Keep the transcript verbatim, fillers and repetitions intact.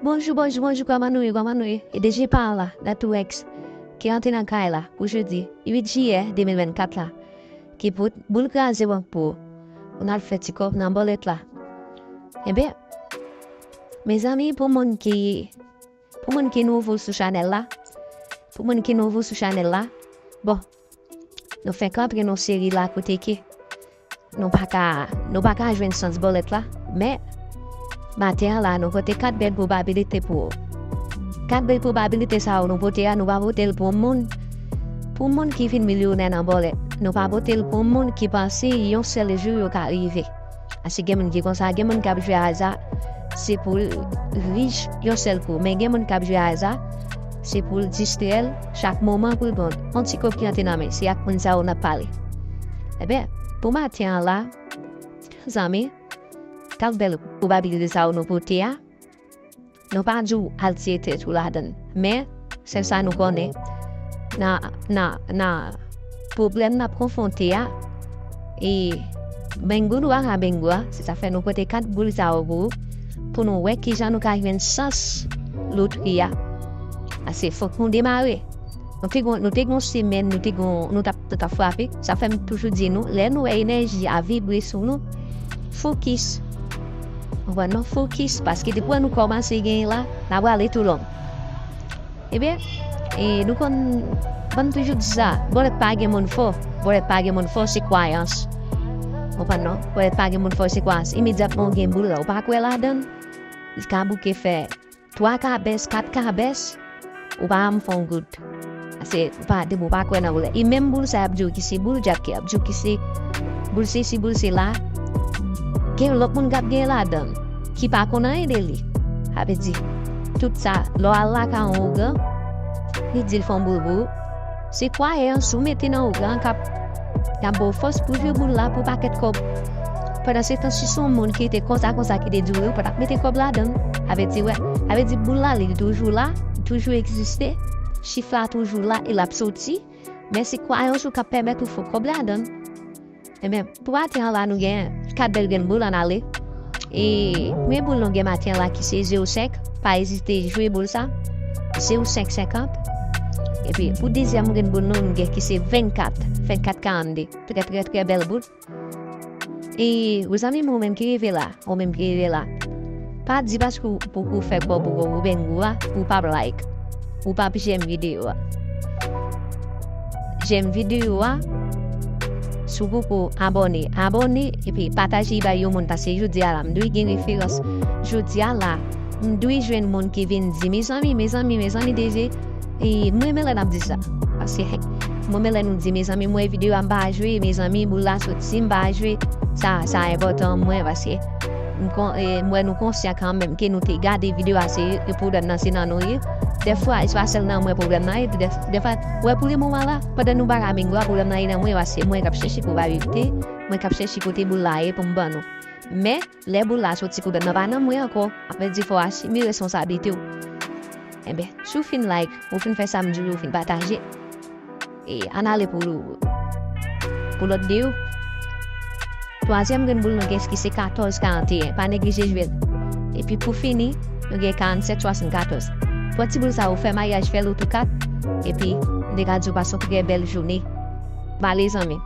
Bonjou, bonjou, bonjou, kòman nou ye, kòman nou ye? E deje pa la, Daturex, ki rantre nan kay la pou jodi uit jiyè de mil vennkat la, ki pote boul kraze bank pou ou. Pou n al fè ti kòb nan bòlèt la. Enben, mezanmi, pou moun ki, pou moun ki nouvo sou chanèl la, pou moun ki nouvo sou chanèl la, bon, nou fèk antre nan seri la kote ke nou pa ka, nou pa ka jwenn sans bòlèt la, men maten an la, nou pote kat bèl pwobabilite pou ou. Kat bèl pwobabilite sa yo nou pote a, nou pa pote l pou moun, pou moun ki vin milyonè nan bòlèt. Nou pa pote l pou moun ki panse yon sèl jou yo ka rive. Paske gen moun ki konsa, gen moun k ap jwe aza, se pou l rich yon sèl kou. Men gen moun k ap jwe aza, se pou l distrè l chak moman pou l gon yon ti kòb ki antre nan men. Se ak moun sa yo n ap pale. Enben, pou maten an la, zanmi, kat bèl pwobabilite sa yo nou pote a, nou pa di w al tiye tèt ou ladan l. Men, sèl sa nou konnen, nan, nan, nan pwoblèm n ap konfwonte a, e bengo nou pa ka bengo a, se sa fè nou pote kat boul sa yo pou ou, pou nou wè kijan nou ka jwenn sans lotri a. Paske fòk nou demare. Nou te gon, nou te gon semèn, nou te gon, nou t ap, nou t ap frape. Sa fè m toujou di nou, lè nou wè enèji a vibre sou nou, fokis. Ou konprann non? Fokis, paske depi wè nou kòmanse genyen la, n a prale tou long. Ebyen, e nou konn, ban m toujou di sa, bòlèt pa gen moun fò, bòlèt pa gen moun fò, se kwayans. Ou konprann non? Bòlèt pa gen moun fò, se kwayans. Imedyatman w gen boul la, ou pa kwè ladan l, li ka bouke fè twa kabès, kat kabès, ou pa janm fè yon goud. Paske ou pa, depi ou pa kwè nan boul la. E menm boul sa y ap di w ki se boul djak, y ap di w ki se boul sesi, boul sela, gen lòt moun k ap gen ladan l, ki pa konn anyen de li. Sa vle di, tout sa, lè w al lakay yon ougan, li di l fè yon boul pou ou. Se kwayans ou mete nan ougan k ap, k ap ba w fòs pou jwe boul la pou pakèt kòb. Pandan se tan, si se yon moun ki te konsa, konsa, ki te di w, ou pa t ap mete kòb ladan l. Sa vle di, wè, sa vle di boul la, li toujou la, li toujou egziste, chif la toujou la, e l ap soti, men se kwayans ou k ap pèmèt ou fè kòb ladan l. Enben, pou maten an la, nou gen kat bèl grenn boul, ann ale. E premye boul nou gen maten an la ki se zewo senk, pa ezite jwe boul sa, zewo senk senkant. Epi pou dezyèm grenn boul nou, nou gen ki se vennkat, vennkat karannde. Trè, trè, trè bèl boul. E, ou zanmi m, ou menm ki rive la, ou menm ki rive la, pa di paske ou poko fè kòb ou, ou bengo a, ou p ap like, ou p ap j'aime videyo a. J'aime videyo a, si w poko abòne, abòne, epi pataje bay yon moun, paske jodi a la, m dwe gen referans. Jodi a la, m dwe jwenn moun ki vin di, mezanmi, mezanmi, mezanmi, deje, e, m renmen lè n ap di sa. Paske, m renmen lè nou di, mezanmi, m wè videyo a, m pa jwe, mezanmi, boul la soti, m pa jwe. Sa, sa enpòtan mwen, paske m kon-, e, m wè nou konsyan kanmenm ke nou te gade videyo a, se, e pwoblèm nan se nan nou ye. Dèfwa, e se pa sèl nan mwen pwoblèm nan ye, dè-, dèfwa, wè pou le moman la, pandan nou pa ka mengo a, pwoblèm nan ye nan mwen, paske mwen k ap chèche pwobabilite, mwen k ap chèche kote boul la ye pou m ban nou. Men, lè boul la soti, pwoblèm nan pa nan mwen ankò. Sa vle di fò w asime responsablite w. Enben, si w fin like, ou fin fè sa m di w, ou fin pataje, e ann ale pou, pou lòt de yo. Twazyèm grenn boul nou gen ki se katòz karanteyen. Pa neglije jwe l. Epi pou fini, nou gen karannsèt swasannkatòz. Pran ti boul sa yo, fè maryaj, fè loto kat, epi m te ka di w pase yon trè bèl jounen. Ba lezanmi.